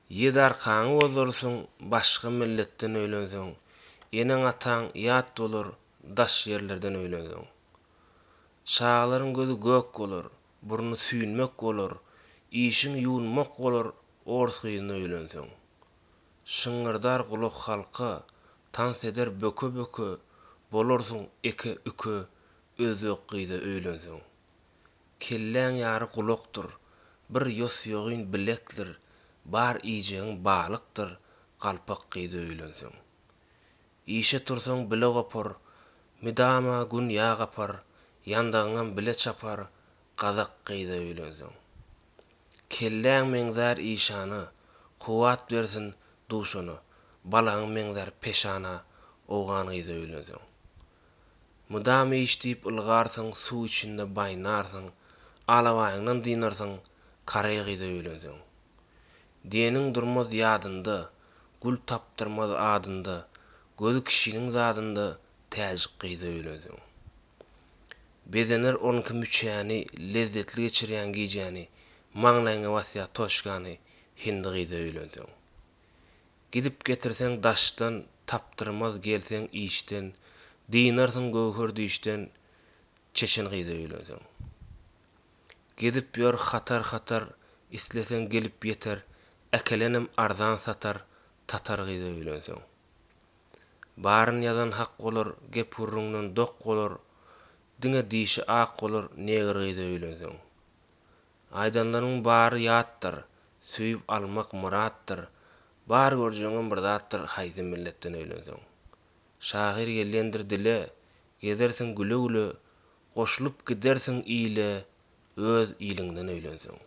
Ýedi arkaňy bozarsyň, başga milletden öýlenseň, Eneň-ataň ýat bolar, daş ýerlerden öýlenseň. Çagalaryň gözi gök bolar, burny süýnmek bolar, Işiň ýuwunmak bolar, ors gyzyna öýlenseň. Şyňňyrdar gulak halka, tans eder böke-böke, Bolarsyň eke-üke, özbek gyza öýlenseň. Kelläň ýary gulakdyr, bir ýos-ýogyn bilekdir, bar iýjegiň balykdyr, galpak gyza öýlenseň. Işe tursaň bile gopar, mydama gün ýa gapar, ýandagyňam bile çapar, gazak gyza öýlenseň. Kelläň meňzär işana, kuwwat bersin duşana, balagyň meňzär peşana, owgan gyza öýlenseň. Mydama iş diýip ylgarsyň, suw içinde baýnarsyň, alabaýyňdan dynarsyň, koreý gyza öýlenseň. Diýeniň durmaz ýadynda, gül tapdyrmaz adynda, gözi kişiniň zadynda, täjik gyza öýlenseň. Bezener onki müçäni, lezzetli geçirýäň gijäni, maňlaýyňa basýar toçkany, hindi gyza öýlenseň. Gidip getirseň daşdan, tapdyrmaz gelseň işden, Dynarsyň göwher dişden, çeçen gyza öýlenseň. Gezip ýör hatar-hatar, isleseň gelip ýeter, Äkelenem arzan satar, tatar gyza öýlenseň. Baryn ýazan hak bolar, gep-gürrüňden dok bolar, Diňe dişi ak bolar, negr gyza öýlenseň. Aýdanlaryň bary ýatdyr, söýüp almak myratdyr, Bar görjegiňem bir zatdyr haýsy milletden öýlenseň. Şahyr gelýändir dile, gezersiň güle-güle, Goşulyp gidersiň ile, öz iliňden öýlenseň.